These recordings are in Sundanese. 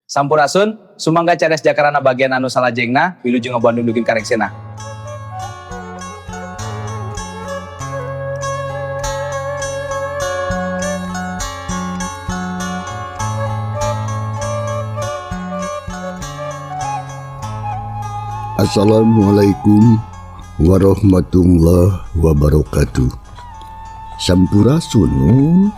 Sampurasun, sumangga cares jakarana bagian anu salajengna, wilujeng ngabandung dugin kareksena. Assalamualaikum warahmatullahi wabarakatuh. Sampurasun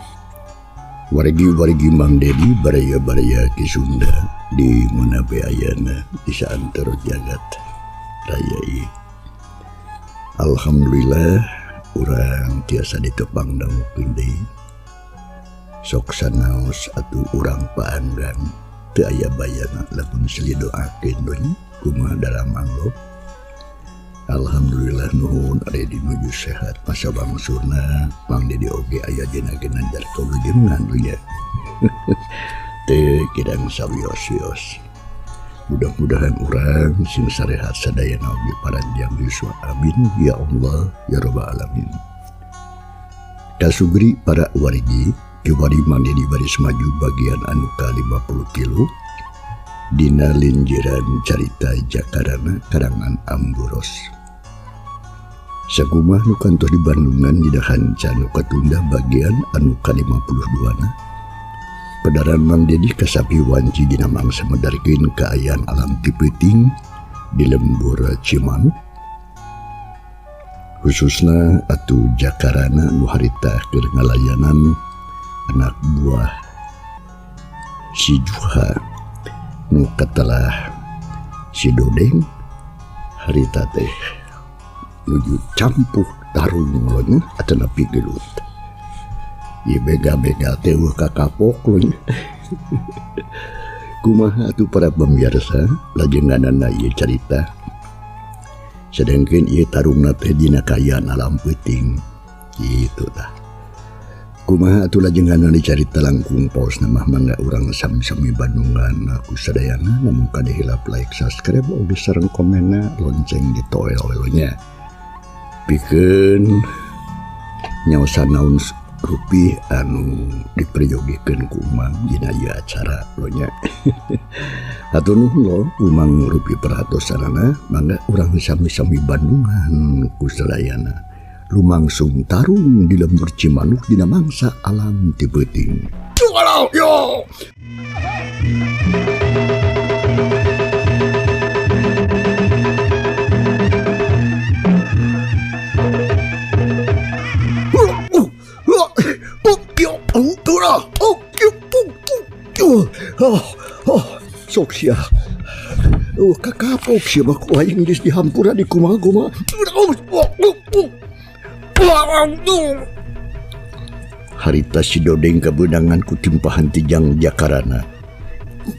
wargi-wargi Mang Dedi baraya-baraya Ki Sunda di mana be ayana di saantero jagat raya ieu. Alhamdulillah urang tiasa ditepang dangukeun deui. Sok sanaos atuh urang paanggang teu aya bayana lamun silih doakeun we nya kumaha dalam amlo. Alhamdulillah nuhun ari dinuju sehat masa bangsurna Mang Dedi oge aya dina ginanjar kawilujengan we nya. Teu kirang sawios-wios. Mudah-mudahan urang sing sarehat sadayana oge paranjang yuswa amin ya Allah ya rabbal alamin. Kasugri para wargi kiwari Mang Dedi baris maju bagian anu ka-53 dina linjiran carita Jakarana karangan Amburos. Sakumah nu kantos di Bandungan dina hanca nu katunda bagian anu ka-52 na. Pedaran Mang Dedi kasapi wanci dina mangsa medarkeun kaayaan alam ti peuting di lembur Cimanuk. Khususna atuh Jakarana nu harita keur ngalayanan anak buah si Juha nu katelah si Dodeng harita teh nuju campuh tarung nya atanapi gelut. Ieu bega-bega teh eueuh kakapok nya. Kumaha atuh para pemirsa lajenganana ieu carita. Sedengkeun ieu tarungna teh dina kaayaan alam peuting kitu tah. Kumaha atuh lajenganana dicarita langkung paosna mah mangga urang sami-sami Bandungan aku sadayana namun kade hilap like subscribe oge sareng komenna lonceng ditoel-oel nya. Pikeun nyaosan naon rupi anu diperyogikeun ku Umang dina ieu acara lo nya. Hatur nuhun lo Umang rupi perhatosanana mangga urang sami-sami Bandungan ku sadayana. Lumangsung tarung di lembur Cimanuk dina mangsa alam ti peuting. Yo. Sok sia. Oh, kakapok sia mah ku aing geus dihampura di kumaha-kumaha. Harita si Dodeng kabeunangan ku timpahan tijang Jakarana.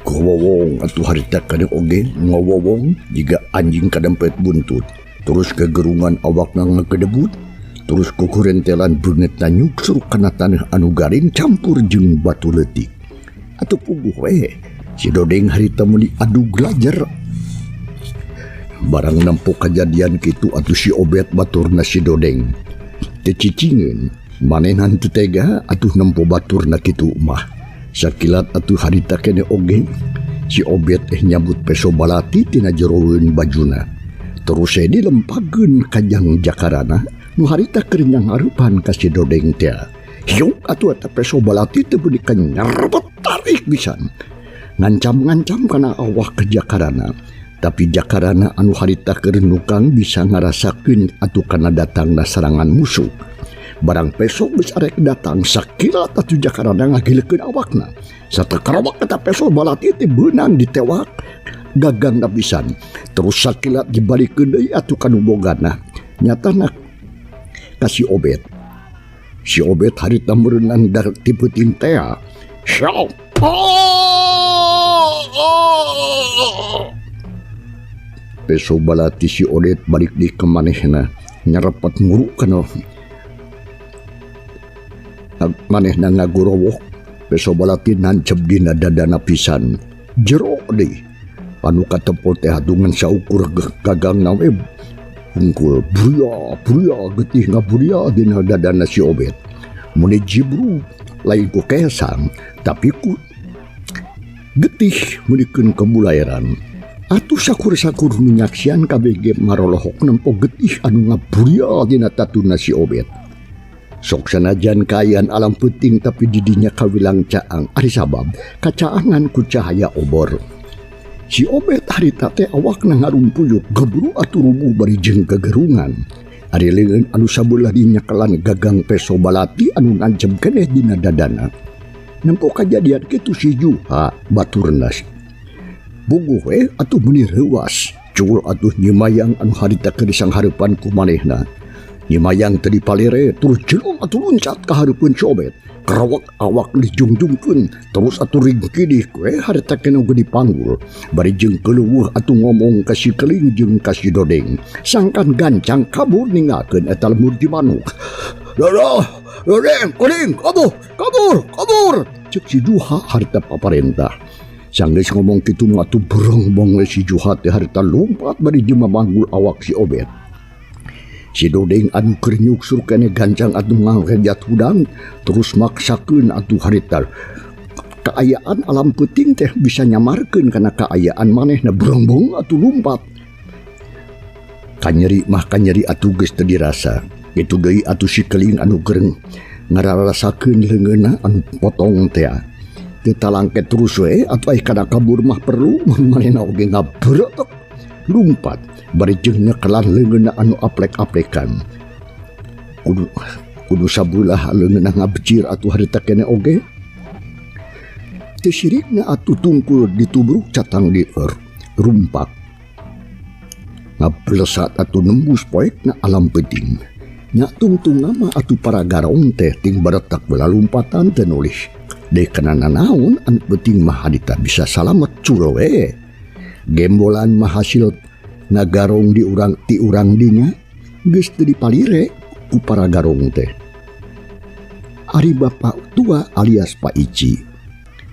Kowowong atuh harita kadang oge ngowowong jiga anjing kadempet buntut. Terus kegerungan awakna ngakedebut, terus kukurentelan beungeutna nyuksur kana taneuh anu garing campur jeung batu leutik. Atuh puguh we si Dodeng harita meuni adu glajer. Barang nempo kajadian kitu atuh si Obet baturna si Dodeng. Teu cicingeun, manehna teu tega atuh nempo baturna kitu mah. Sakilat atuh harita kene oge si Obet nyabut peso balati tina jeroeun bajuna. Terus dilempageun ka jang Jakarana nu harita keur nyanghareupan ka si Dodeng teh. Hiuk atuh eta peso balati teh beuni kanyarepet tarik pisan. Ngancam-ngancam kana awak ke Jakarana. Tapi Jakarana anu harita keur nukang bisa ngarasakeun atuh kana datangna serangan musuh. Barang peso geus arek datang sakilat atuh Jakarana ngagilekeun awakna. Satekerawak eta peso balati teh beunang ditewak gagangna pisan. Terus sakilat dibalikeun deui atuh ka nu bogana. Nyatana ka si Obet. Si Obet harita meureunang dar ti peuting tea. Syok. Peso balati si Odet balik di kemanehna nyerepet nguru kana manehna ngagorowok. Peso balati nancep dina dadana pisan jero deui anu katempo teh hatungan saukur gagangna we hungkul buria buria getih ngaburia dina dadana si Obet. Muni jibru lain ku kesang tapi ku Getih meulikeun kebulaeran. Atuh sakur-sakur nu nyaksian kabeh ge marolohok nempo getih anu ngaburial dina tatuna si Obet. Sok sanajan kaayaan alam peuting tapi didinya kawilang caang ari sabab kacaangan ku cahaya obor. Si Obet harita teh awakna ngarumpuyuk gebru atuh rubuh bari jeung gegerungan. Ari leungeun anu sabelah dinyekelan gagang peso balati anu nancep keneh dina dadana. Nempo kajadian kitu si Juha baturna. Buguh we atuh meuni reuas. Cul atuh nyimayang anu harita keur disanghareupan ku manehna. Nyimayang teu dipalere terus jelung atuh luncat ka hareupeun si Obet. Kerawak awak dijungjungkeun terus atuh ringkidih we harita keneh oge dipanggul. Bari jeung keuleuweuh atuh ngomong ka si Keling jeung ka si Dodeng. Sangkan gancang kabur ninggalkeun eta lembur Cimanuk. Dodo, Dodeng, Keling, kabur, kabur, kabur. Ceuk si Juha harita paparentah. Sanggeus ngomong kitu mah atuh berengbong we si Juha teh harita lumpat bari jeung mamanggul awak si Obet. Si Dodeng anu keur nyuksur keneh gancang atuh ngarejat hudang terus maksakeun atuh harita. Kaayaan alam peuting teh bisa nyamarkeun kana kaayaan manehna berengbong atuh lumpat. Kanyeri mah kanyeri atuh geus teu dirasa. Kitu deui atuh si Keling anu keur ngararasakeun leungeunna anu potong tea. Teu talangke terus we atuh ai kana kabur mah perlu mun manehna oge ngabretek lumpat bari jeung nyekelan leungeunna anu aplek-aplekan. Kudu sabulah leungeunna ngabejir atuh harita keneh oge. Teu sirikna atuh tungkul ditubruk catang dieur rumpak. Ngablesat atuh nembus poekna alam peuting. Nya tungtungna mah atuh para garong teh ting baretak bela lumpatan teh nulih. Deh kana nanaon anu peuting mah harita bisa salamet curo we. Gembolan mah hasil ngagarong di urang ti urang dinya geus teu dipalire ku para garong teh. Ari bapak tua alias Pak Ici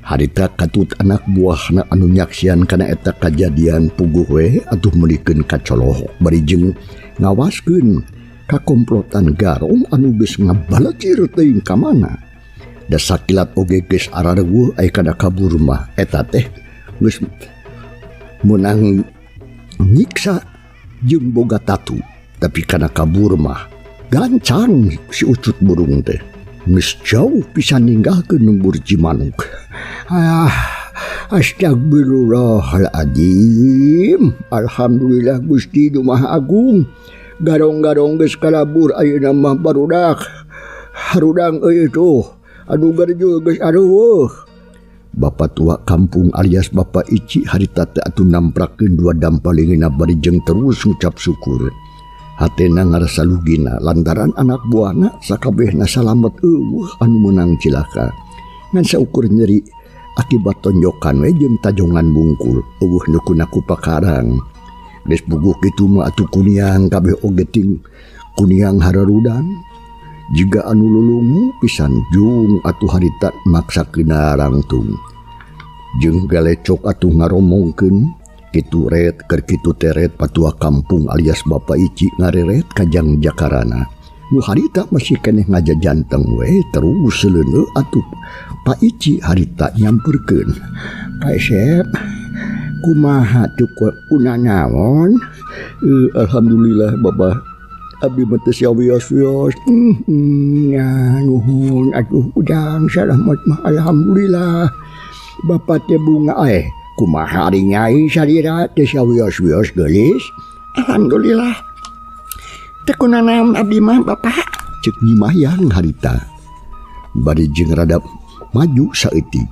harita katut anak buahna anu nyaksian kana eta kajadian puguh we atuh meulikeun kacolohok bari jeung ngawaskeun kakomplotan garong anu geus ngabalacir teuing ka mana. Da sakilat oge geus arareuweuh aya kana kabur mah eta teh geus meunang nyiksa jeung boga tatu tapi kana kabur mah gancang si ucut burung teh geus jauh pisan ninggalkeun lembur Cimanuk. Ah, astagfirullahaladzim. Alhamdulillah Gusti nu Maha Agung. Garong-garong geus kalabur ayeuna mah barudak. Harudang euy tuh. Anu garjul geus areuweuh. Bapak tua kampung alias Bapak Ici harita teh atuh namprakeun dua dampalingeuna bari jeung terus ngucap syukur. Hatena ngarasa lugina lantaran anak buahna sakabehna salamet eueuh anu meunang cilaka. Ngan saukur nyeri akibat tonjokan we jeung tajongan bungkul eueuh nu kunaku pakarang. Geus puguh kitu mah atuh kuniang kabeh oge ting kuniang hararudan. Jiga anu lulungu pisan jung atuh harita maksakeun rangtung. Jeung galecok atuh ngaromongkeun kitu ret keur kitu teret patua kampung alias Bapak Ici ngareret kajang jakarana. Nu harita masih keneh ngajajanteng we terus seleuneu atuh Pak Ici harita nyamperkeun. Pak Sep, kumaha teu kunanaon? Alhamdulillah Bapak. Abdi mah teu sawios-wios. Nya nuhun atuh udang salamet mah alhamdulillah. Bapak teh bunga kumaha ari nyai salira teu sawios-wios geulis. Alhamdulillah. Teu kunanaon abdi mah Bapak. Ceuk Nyi Mayang harita. Bari jeung rada maju saeutik.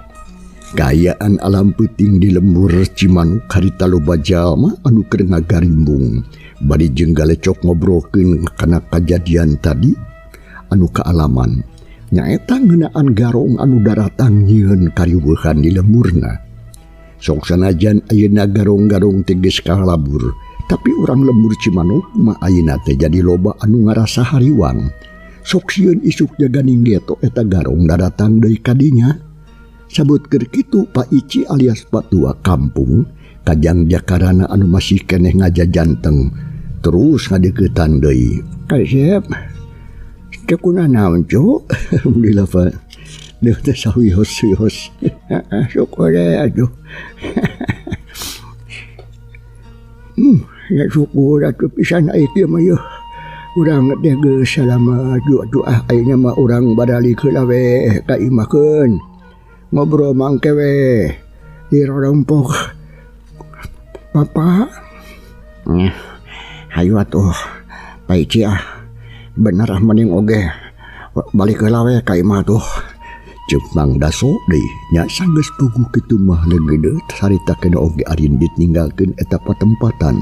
Kaayaan alam peuting di lembur Cimanuk harita loba jalma anu keur ngagarimbung. Bari jeung galecok ngobrolkeun kana kajadian tadi anu kaalaman. Nyaeta ngeunaan garong anu daratang nyieun kariweuhan di lemburna. Sok sanajan ayeuna garong-garong teh geus kalabur, tapi urang lembur Cimanuk mah ayeuna teh jadi loba anu ngarasa hariwang. Sok sieun isuk jaga ninggeto eta garong daratang deui ka dinya. Sabut keur kitu Pak Ici alias Pak Tua kampung kajang jakarana anu masih keneh ngajajanteng terus ngadeuketan deui. Kasep, teu kunanaon, Cuk? Alhamdulillah, Pak. Deuh teh sawios-wios. Heeh, syukur we atuh. Ya syukur atuh pisan ai kieu mah yeuh. Urang teh geus salamat atuh ah ayeuna mah urang baralik heula we ka imahkeun. Ngobrol mangke we di rorompok. Bapak. Hayu atuh Pak Ici ah. Bener ah mending oge balik heula we ka imah tuh. Ceuk Mang Daso deui nya sanggeus puguh kitu mah leunggeut sarita keneh oge arindit ninggalkeun eta patempatan.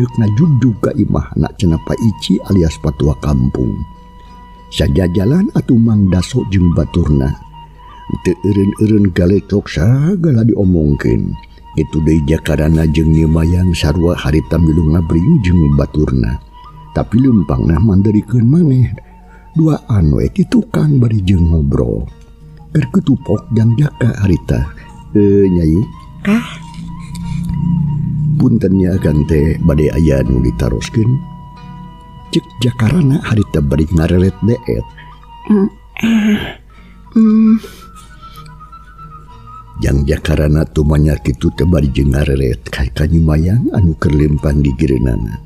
Deuk ngajugjug ka imahna cenah Pak Ici alias patua kampung. Sajajalan atuh Mang Daso jeung baturna. Teu eureun-eureun galecok sagala diomongkeun. Kitu deui jakarana jeung Nyi Mayang sarua harita milu ngabring jeung baturna. Tapi leumpangna manderikeun maneh. Duaan we ti tukang bari jeung ngobrol. Keur kutupok jang jaka harita. Nyai. Kah? Punten nya akang teh bade aya nu ditaroskeun. Ceuk jakarana harita bari ngarelet deet. Jang jakarana tumanya kitu teh bari jeung ngareret ka Nyi Mayang anu keur lempang gigireunana.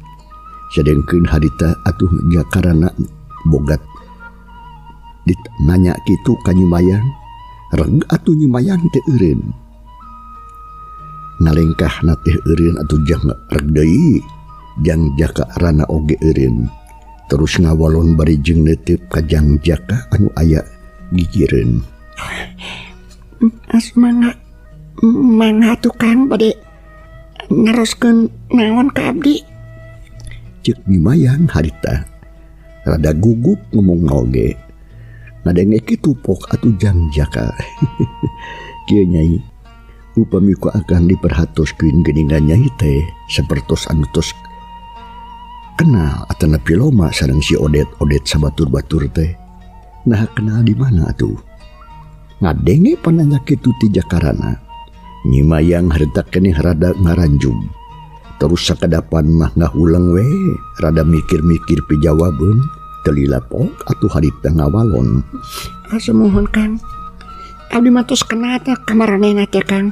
Sadengkeun harita atuh jakarana bogat nanya kitu ka Nyi Mayang, reg atuh Nyi Mayang teh eureun. Ngalengkahna teh eureun atuh jang reg deui, jang jakarana oge eureun. Terus ngawalon bari jeung neuteup ka jang jaka anu aya gigireun. As mangga, mangga tukang bade naroskeun naon ka abdi? Ceuk Nyi Mayang harita. Rada gugup ngomong oge. Ngadenge kitu pok atuh jang jaka. Kieu nyai, upami ku akang diperhatoskeun geuningan nyai teh sapertos anu tos kenal atanapi loma sareng si Odet-odet sabatur-batur teh. Nah kenal di mana atuh? Ngadenge pananya kitu ti jakarana. Nyi Mayang harita keneh rada ngaranjug. Terus sakadapan mah ngahuleng we, rada mikir-mikir pijawabeun. Teu lila pok atuh harita ngawalon. Asa muhun Kang. Abdi mah tos kenal teh ka maranehna teh Kang.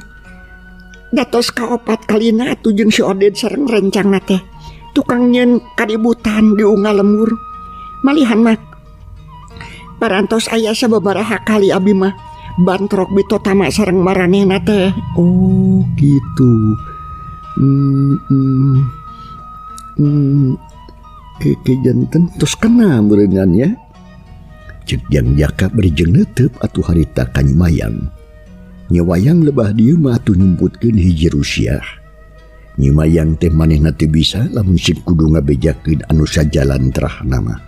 Da tos kaopat kalina atuh jeung si Oded sareng rencangna teh. Tukang nyeun kaributan di unggal lembur. Malihan mah parantos aya sababaraha kali abdi mah bantrok bitotama sareng maranehna teh. Oh gitu. Ke janten tos kena meureungan nya. Ceuk Jang Jaka bari jeung neuteup atuh harita ka Nyi Mayang. Nyi Wayang lebah dieu mah atuh nyumputkeun hiji rusiah. Nyi Mayang teh manehna teu bisa lamun sing kudu ngabejakeun anu sajalan terahna mah.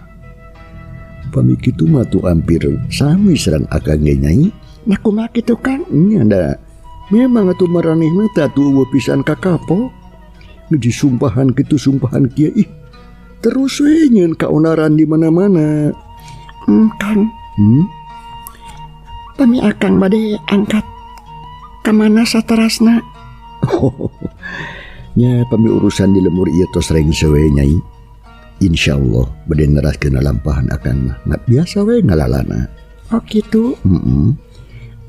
Upami kitu mah atuh hampir sami sareng akang ge nyai. Nah kumaha kitu Kang? Nya da. Memang atuh maranehna teh atuh eueuh pisan kakapok. Geus disumpahan kitu sumpahan kieu ih. Terus we nyeun kaonaran di mana-mana. Kang. Pami akang bade angkat ka mana saterasna? Nya pami urusan di lemur ieu tos rengse we nyai. Insyaallah bade neraskeun lampahan akang mah. Ngat biasa we ngalalana. Oh kitu.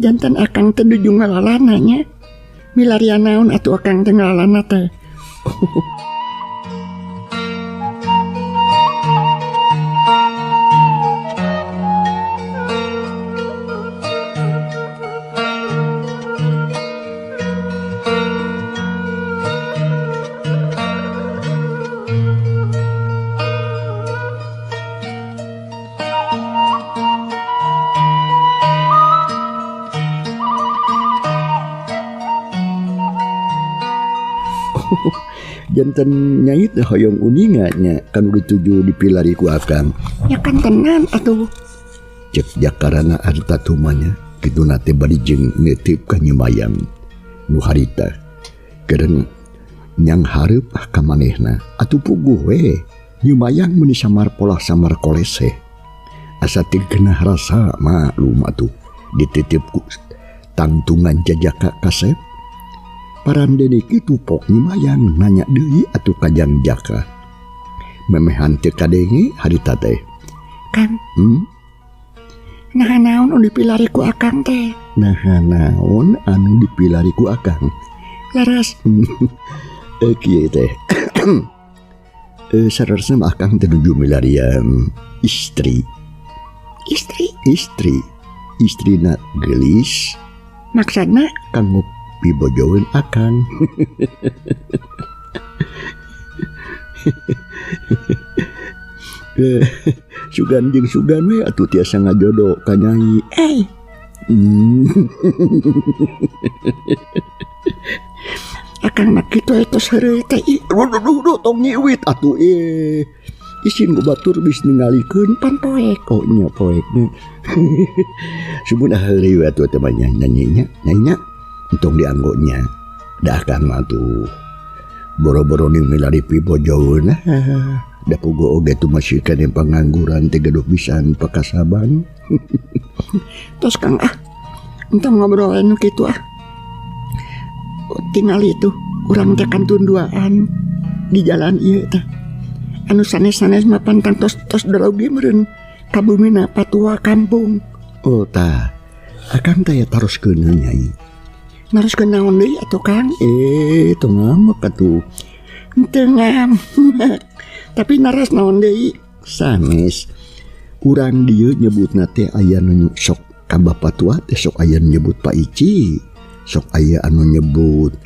Jantan akang teh nuju ngalalana nya. Milarian naon atuh akang teh ngalalana teh? Janten nyai teh hoyong uninga nya kan dituju dipilari ku akang. Ya kan tenan atuh. Cek jakarana harta tumanya kitu na teh bari jeung neuteup ka Nyi Mayang. Nu harita keur nyang hareup ka manehna atuh puguh we. Nyi Mayang meuni samar polah samar koleseh. Asa teu genah rasa maklum atuh dititip ku tangtungan jajaka kasep. Parandene kitu pok Nyi Mayang nanya deui atuh ka Jang Jaka. Memehan teu kadenge harita teh. Kang. Nah naon anu dipilari ku akang teh? Nah naon anu dipilari ku akang? Leres. Kieu teh. Saleresna mah akang teh nuju milarian istri. Istri? Istri. Istrina geulis. Maksudna? Kanggo pibojoeun akang. Sugan jeung sugan we atuh tiasa ngajodo ka nyai. Akang mah kitu tos heureuy teh. Duh, tong nyiwit atuh Isin ku batur bis ningalikeun pan poek. Oh nya poeknya. Sumun heureuy we atuh teh mah nyanyi nya. Nyanyi nya entong dianggo nya. Da akang mah atuh boro-boro ning milari pibojoeun. Da pugo oge tu masih kene pengangguran teh gaduh pisan pakasaban. Tos Kang ah. Entong ngobrol anu kitu ah. Tingali tuh urang teh kantun duaan di jalan ieu teh. Anu sanes-sanes mah pantang tos dalogi meureun ka bumina patua kampung. Oh tah. Akang teh taroskeun nyai. Naroskeun naon deui atuh Kang? Tong ngamek atuh. Teu ngamek. Tapi naros naon deui? Sanes. Urang dieu nyebutna teh aya nu sok ka bapa tua teh sok aya nu nyebut Pak Ici, sok aya anu nyebut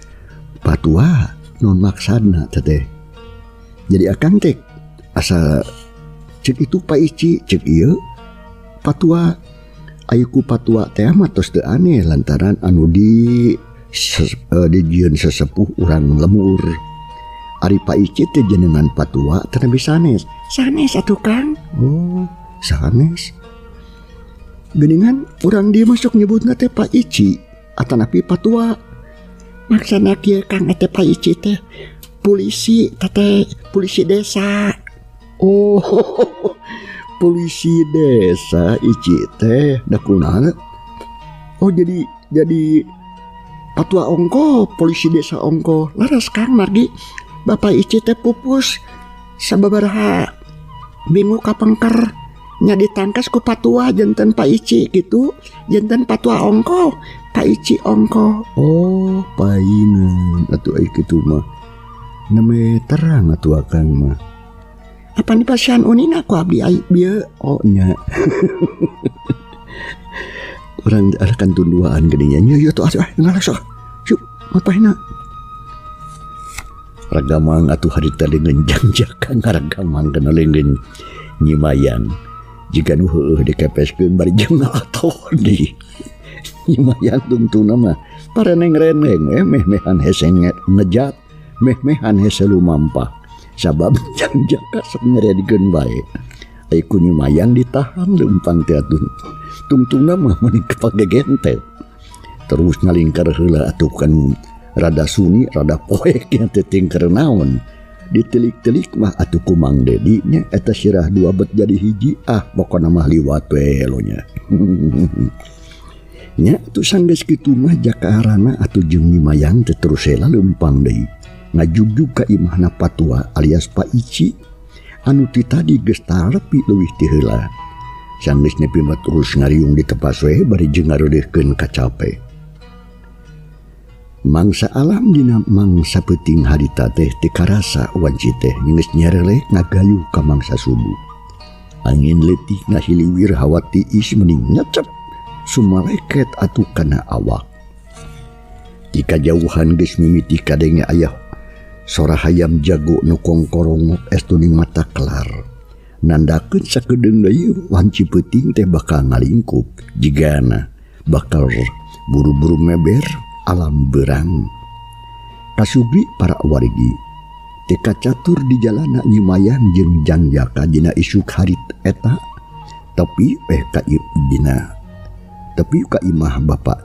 patua, non maksadna teh teh. Jadi akang teh asa cek itu Pak Ici, cek ieu patua. Aya ku patua teh mah tos teu aneh lantaran anu di dijieun sesepuh urang lemur. Ari Pak Ici teh jenengan patua teh nepi sanes. Sanes atuh Kang. Oh, sanes. Geuningan urang dieu masuk nyebutna teh Pak Ici atanapi patua. Maksana kieu Kang teh Pak Ici teh polisi teh polisi desa. Oh, polisi desa Ici teh da kunaon? Oh, jadi patua ongko, polisi desa ongko. Leres Kang margi Bapak Ici teh pupus sababaraha minggu kapengker nya ditangkas ku patua janten Pak Ici gitu, janten patua ongko, Pak Ici ongko. Oh, paingan atuh ai kitu mah. Neme terang atuh akang mah. Apa ni pasian unina ku abdi ai bieu? Oh nya. Urang akan tunduan geuning nya. Nya atuh atuh ngalah sok. Syuk, mapahna. Ragamang atuh harita leungeun jangjakan ngaragamang kana leungeun nyimayang. Jika nu heueuh dikepeskeun bari jeung atoh di nyimayang tungtungna mah pareneng-reneng meh-mehan hese ngejat, meh-mehan hese lumampah. Sabab jangjaka sok nyeredikeun bae. Ai ku nyimayang ditahan leumpang teh atuh. Tungtungna mah meuni kapagegentet. Terus ngalingkar heula atuh kan rada suni, rada poek yang teh tingker naon. Ditelik-telik mah atuh ku Mang Dedi nya eta sirah dua bet jadi hiji, ah pokona mah liwat we lo nya. Nya atuh sanggeus kitu mah jakaarana atuh jeung nyimayang teh terus heula leumpang deui. Ngajugjug ka imahna patua alias Pak Ici anu ti tadi geus tarepi leuwih ti heula. Sanggeus nepi mah terus ngariung di tepas we bari jeung ngareudeuhkeun kacape. Mangsa alam dina mangsa peuting harita teh teu karasa wanci teh geus nyerelek ngagayuh ka mangsa subuh. Angin leutik ngahiliwir hawa tiis mending nyecep sumaleket atuh kana awak. Ti kajauhan geus mimiti kadenge aya sora hayam jago nu kongkorongok estuning mata kelar. Nandakeun sakedeung deui wanci peuting teh bakal ngalingkup jigana bakal buru-buru meber alam berang. Kasubri para wargi teu kacatur di jalana nyimayang jeung jangjaka dina isuk harit eta tapi ka dina tapi ka imah bapak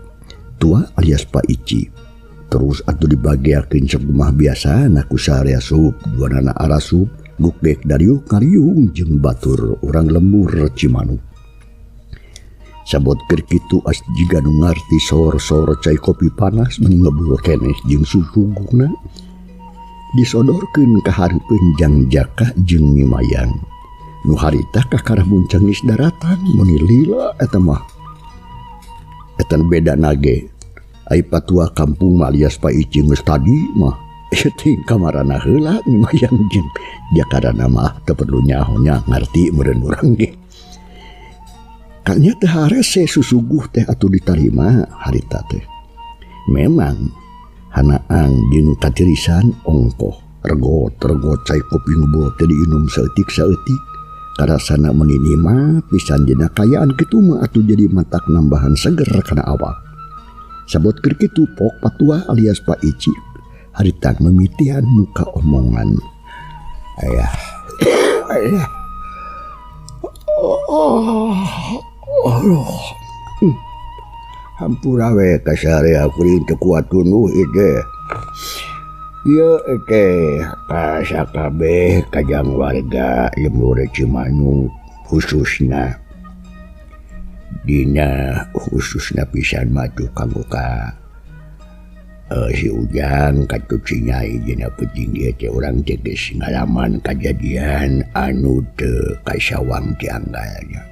tua alias Pak Ici. Terus atuh dibagiakeun sakumaha biasana ku sarea sup duanana arasup gukdek dariuk ngariung jeung batur urang lembur Cimanuk. Sabot keur kitu as jiga nu ngarti sor-sor cai kopi panas nu ngebul keneh jeung susuguna disodorkeun ka hareupeun jangjaka jeung nyimayang. Nu harita kakara muncengis daratan meuni lila eta mah. Eta beda nage. Ai patua kampung mah alias Pak Ici geus tadi mah. Teh kamarana heula nyimayang jeung jakarana mah teu perlu nyaho nya ngarti meureun urang ge. Kanya teh harese susuguh teh atuh ditarima harita teh. Memang hanaang jeung katirisan ongkoh regot-regot cai kopi ngebul teh diinum saeutik-saeutik. Karasana meuni nikmat pisan dina kayaan kitu mah atuh jadi matak nambahan seger kana awak. Sabot keur kitu pok patua alias Pak Ici harita mimitian muka omongan. Ayah. Ayah. Oh. Oh. Hampura we kasarea kuring teu kuat tunduh ieu teh. Ieu teh kasakabeh kajang warga lembur Cimanuk khususna. Dina khususna pisan mah tuh kanggo ka si Ujang katut si Nyai dina peuting ieu teh urang teh geus ngalaman kajadian anu teu kasawang ti anggalna.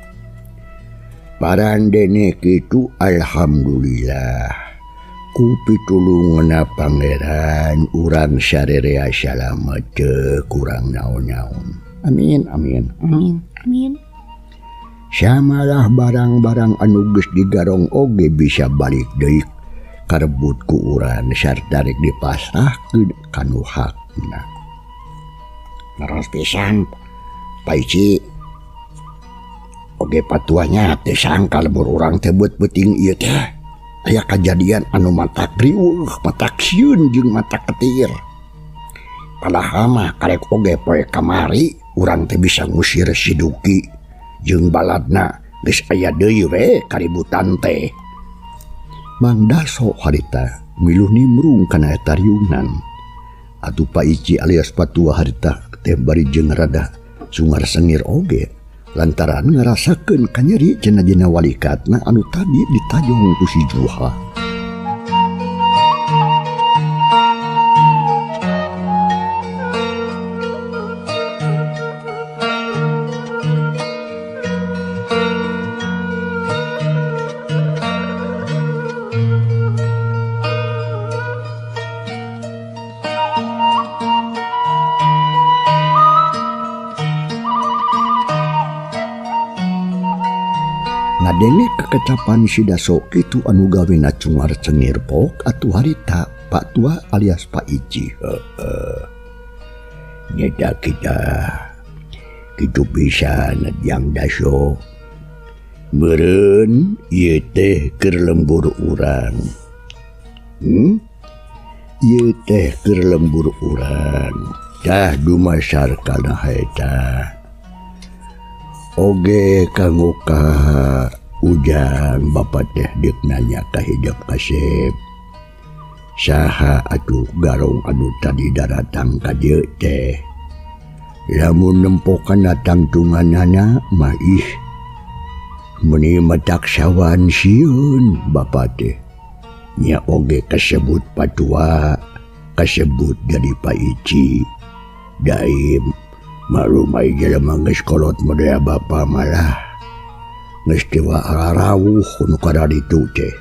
Parandene kitu alhamdulillah ku pitulunganna Pangeran urang sarerea salamet teu kurang naon-naon. Amin amin amin amin. Samalah barang-barang anu geus digarong oge bisa balik deui karebut ku urang sarta rek dipasrahkeun kanu hakna. Leres pisan Pak Ici. Oge patuanya teh sangka lembur urang teh beut peuting ieu teh. Aya kajadian anu matak riweuh, matak sieun jeung matak ketir. Padahal mah karek oge poe kamari urang teh bisa ngusir si Duki jeung baladna geus aya deui we kaributan teh. Mang Daso harita miluh nimrung kana eta riungan. Atuh Pak Ici alias patua harita teh bari jeung rada sungar sengir oge lantaran ngarasakeun kanyeri cenah dina walikatna anu tadi ditajong ku si Juha. Ngadenge kekecapan si Daso kitu anu gawena cungar cengir pok atuh harita Pak Tua alias Pak Ici. Heeh. Nyeda kita kitu pisan Jang Daso. Meureun ieu teh keur lembur urang. Ieu teh keur lembur urang. Tah dumasar kana eta. Oge kanggo ka Ujang bapak teh deuk nanya ka hijab kasep. Saha atuh garong anu tadi daratang ka dieu teh. Lamun nempokan tangtunganana mah ih meuni matak sawan sieun bapak teh. Nya oge kasebut patua, kasebut jadi Pak Ici. Daim marumai jelema geus kolot model bapa malah geus teu rarawuh nu kararitu teh.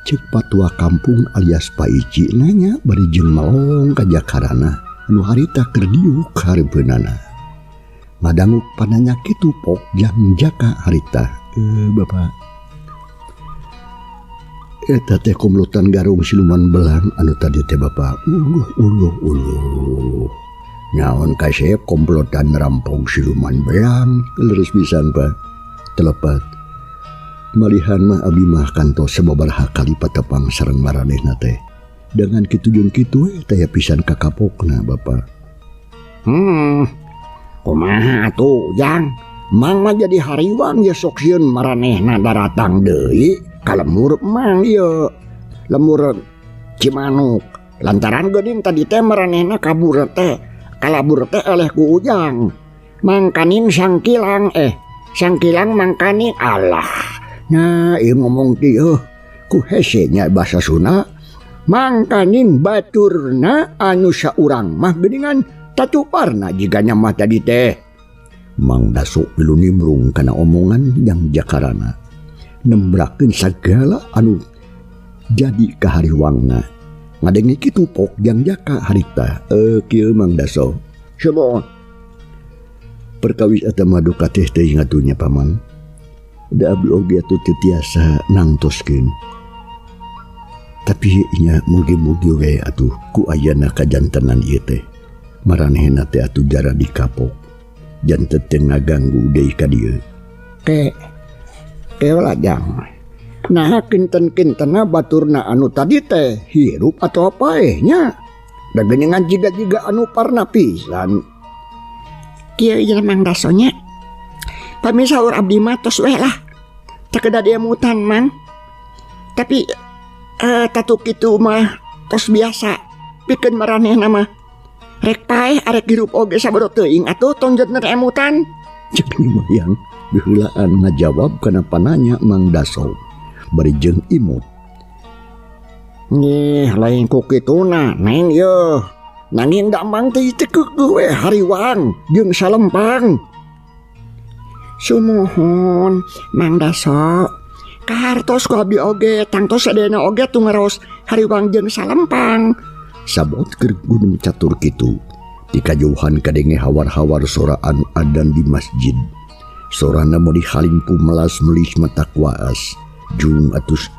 Ceuk patua kampung alias Pak Ici nanya bari jeung melong ka jakarana anu harita keur diuk hareupeunana. Ngadanguk pananya kitu pok jang jaka harita. Bapak eta teh komlotan garong siluman belang anu tadi teh bapak. Uluh uluh uluh. Naon kasep komplotan rampok siluman belang leres pisan Pak. Telepat. Malihan mah abdi mah kantos sababaraha kali patepang sareng maranehna teh. Dengan kitu jeung kitu we teh pisan kakapokna Bapak. Kumaha atuh Jang? Mang mah jadi hariwang ye sok sieun maranehna daratang deui ka lembur mang ieu. Lembur Cimanuk. Lantaran geuning tadi teh maranehna kabur teh. Kalabur teh eleh ku Ujang. Mangkanin sangkilang sangkilang mangkanin Allah. Nah, ieu ngomong ti ku hese nya bahasa Sunda. Mangkanin baturna anu saurang mah geuningan tatuparna jigana mah tadi teh. Mang Daso milu nimbrung kana omongan Jang Jakarana. Nembrakeun sagala anu jadi kahariwangna. Ngadenge kitu pok Jang Jaka harita. Kieu Mang Daso. Sumuhun. Perkawis eta mah duka teh teuing atuh nya paman. Da abdi oge atuh teu tiasa nangtoskeun. Tapi nya mugi-mugi we atuh ku ayana kajantenan ieu teh. Maranehna teh atuh jara dikapok. Janten teu ngaganggu deui ka dieu. Ke keula Jang. Nah kinten-kintena baturna anu tadi teh hirup atau paeh nya. Da geuningan jiga-jiga anu parna pisan. Kieu ieu Mang Daso nya. Pami saur abdi mah tos we lah. Teu kedah diemutan Mang. Tapi tatu kitu mah tos biasa. Pikeun maranehna mah. Rek paeh arek hirup oge sabaro teuing atuh tong janten emutan. Cek Nyi Mayang diheulaan ngajawab kana pananya Mang Daso bari jeung imut. Nyih lain ku kituna Neng yeuh. Nanging damang teh teu keukeuh we hariwang jeung salempang. Sumuhun Mang Daso. Kahartos ku abdi oge tangtos sadayana oge tungaros hariwang jeung salempang. Sabot keur gunung catur kitu. Di kajauhan kadenge hawar-hawar sora anu adan di masjid. Sorana meuli halimpu melas melis mata kuaas. Jung atus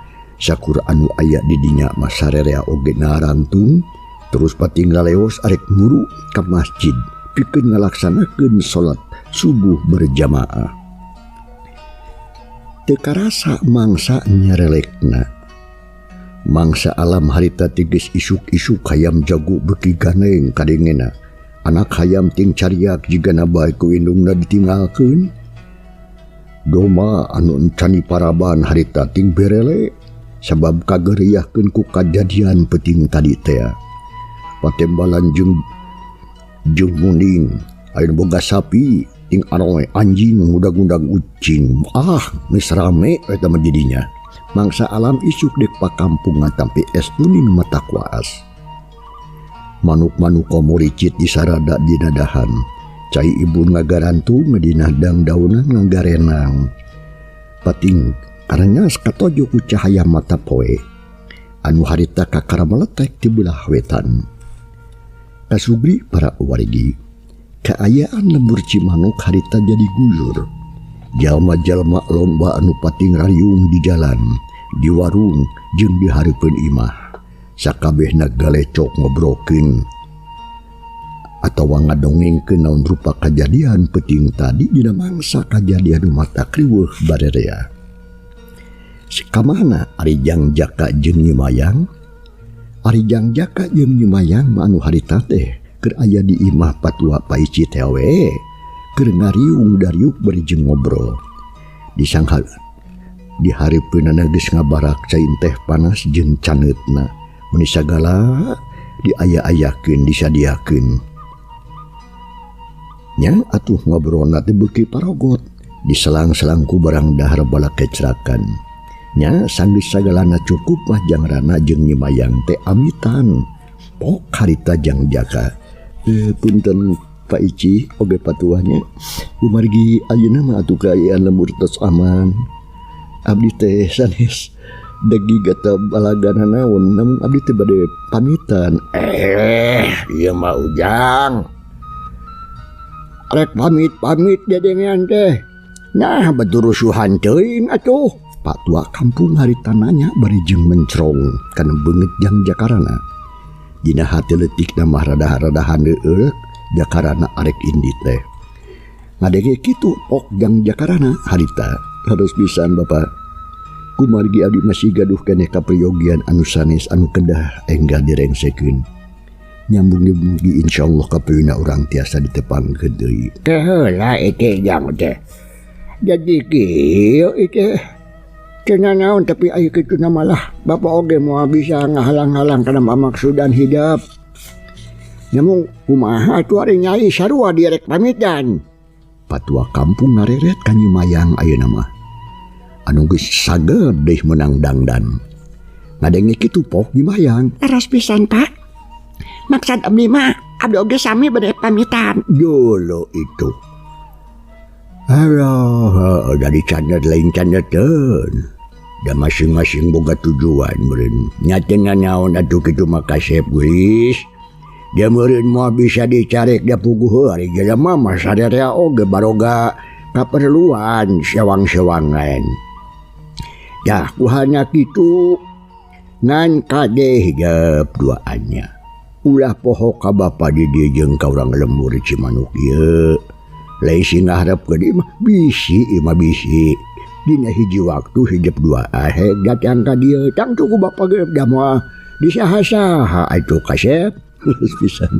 sakur anu aya di dinya mah sarerea oge narangtung. Terus pating laleos arek muru ka masjid pikeun ngalaksanakeun salat subuh berjamaah. Teu karasa mangsa nyarelekna. Mangsa alam harita tigis isuk-isuk hayam jago beuki ganeng kadengena. Anak hayam ting cariak jigana bae ku indungna ditinggalkeun. Doma anu encani paraban harita ting berele sabab kageriahkeun ku kajadian peuting tadi teh. Patembalan jeung munding, aya nu boga sapi ting aroe anjing ngudag-ngudag ucing. Ah, geus rame eta mah jadinya. Mangsa alam isuk dek pakampungan tampi es tunin mata kuas. Manuk-manuk komoricit disarada dina dahan. Cai ibu ngagarantung dina dangdaunan ngagarenang. Pating karenyas katojo ku cahaya mata poe. Anu harita kakara meletek di belah wetan. Kasugri para wargi. Kaayaan lembur Cimanuk harita jadi guyur. Jalma-jalma lomba anu pating rariung di jalan, di warung, jeung di hareupeun imah. Sakabehna galecok ngobrokeun atawa ngadongengkeun naon rupa kajadian peuting tadi dina mangsa kajadian nu mata kriweuh barerea. Kamana ari Jang Jaka jeung Nyi Mayang? Ari Jang Jaka jeung Nyi Mayang mah anu harita teh keur aya di imah patua Paici teh we. Keur ngariung dariuk bari jeung ngobrol. Disangka di hareupeunana geus ngabarak cai teh panas jeung caneutna. Meuni sagala diaya-ayakeun disadiakeun. Nya atuh ngobrolna teh beuki parogot, diselang-selang ku barang dahar balakecrakan. Nya sanggeus sagalana cukup mah Jang Rana jeung Nyi Mayang teh amitan. Pok harita Jang Jaka. Punten Pak Ici oge patuahnya. Kumargi ayeuna mah atuh kaayaan lembur tos aman. Abdi teh sanes degi gata balagana naon, namun abdi teh bade pamitan. Ieu mah Ujang. Rek pamit-pamit dedengean teh. Nah, beturusuhan teuing atuh. Pak tua kampung harita nanya bari jeung mencrong kana beungeut Jang Jakarana. Dina hati leutikna mah rada-radahan heueuh Jakarana arek indit teh. Ngadege kitu pok Jang Jakarana harita. Harus pisan Bapak. Kumargi abdi masih gaduh keneh kapriyogian anu sanes anu kedah enggal direngsekeun. Nyambung-nyambung insyaallah kapayuna urang tiasa ditepangkeun deui. Teh heula ieu Jang teh. Jadi kieu ieu Cenah naon tapi aya kitu na malah Bapak oge moal bisa ngahalang-halang kana pamaksudan hidep. Namun kumaha atuh ari nyai sarua direk pamitan. Patua kampung ngareret ka Nyi Mayang ayeuna mah. Anu geus saged deui meunang dangdan. Ngadenge kitu pok Nyi Mayang. Leres pisan Pak. Maksad abdi mah abdi oge sami bade pamitan. Jolo itu. Alah, dari canda lain candateun. Da masing-masing boga tujuan meureun. Nya teu nanaon atuh kitu mah kasep geulis. Dia meureun moal bisa dicarek da puguh ari jelema mah sarerea oge baroga kaperluan sewang-sewangan. Dah kuhana kitu ngan kadeh hidep duaannya. Ulah poho ka bapa di dieu jeung ka urang lembur Cimanuk ieu. Lain sing ngaharepkeun imah bisi imah bisi. Dina hiji waktu hidep dua ahek datang ka dieu tangtu ku bapa ge da moal disaha-saha atuh kasep. Pisan.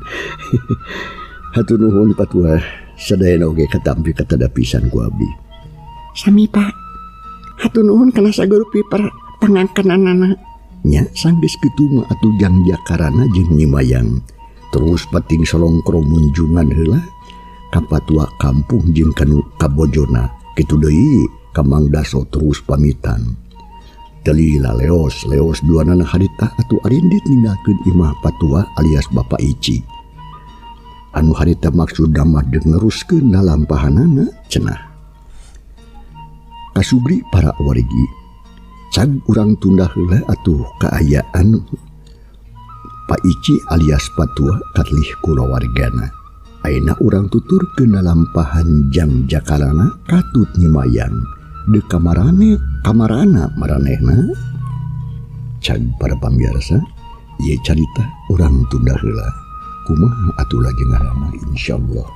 Hatur nuhun patua sadayana oge katampi katada pisan ku abdi. Sami Pak. Hatur nuhun kana sagurupi pangangkananana. Nya sanggeus kitu mah atuh Jang Jakarana jeung Nyimayang. Terus pating solongkro munjungan heula ka patua kampung jeung kanu kabojona. Kitu deui ka Mang Daso terus pamitan. Telila leos leos duanana harita atuh arindit ninggalkeun imah patua alias Bapak Ici. Anu harita maksudna mah deuk neruskeun lalampahanana cenah. Kasubri para wargi cag urang tunda heula atuh kaayaan Pak Ici alias patua katlih kulawargana. Ayeuna urang tuturkeun lalampahan Jang Jakarana katut Nyimayang. Deuk kamarane kamarana maranehna. Cag para pamiarsa ieu carita urang tunda heula. Kumaha atuh lajenganana insyaallah.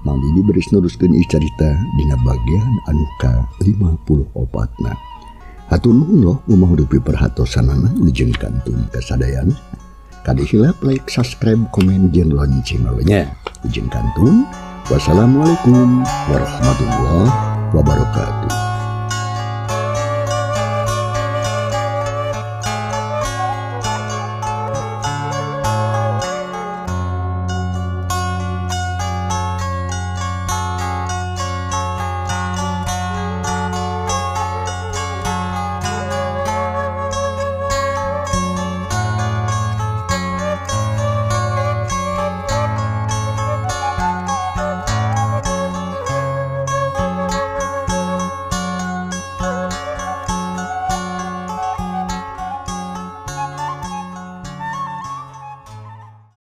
Mang Didi beres neruskeun ieu carita dina bagian anu ka-54na. Hatur nuhun loh kumaha rupi perhatosanana wilujeng kantun kasadayana. Kade hilap like, subscribe, komen jeung lonceng nya. Wilujeng kantun. Wassalamualaikum warahmatullahi wabarakatuh.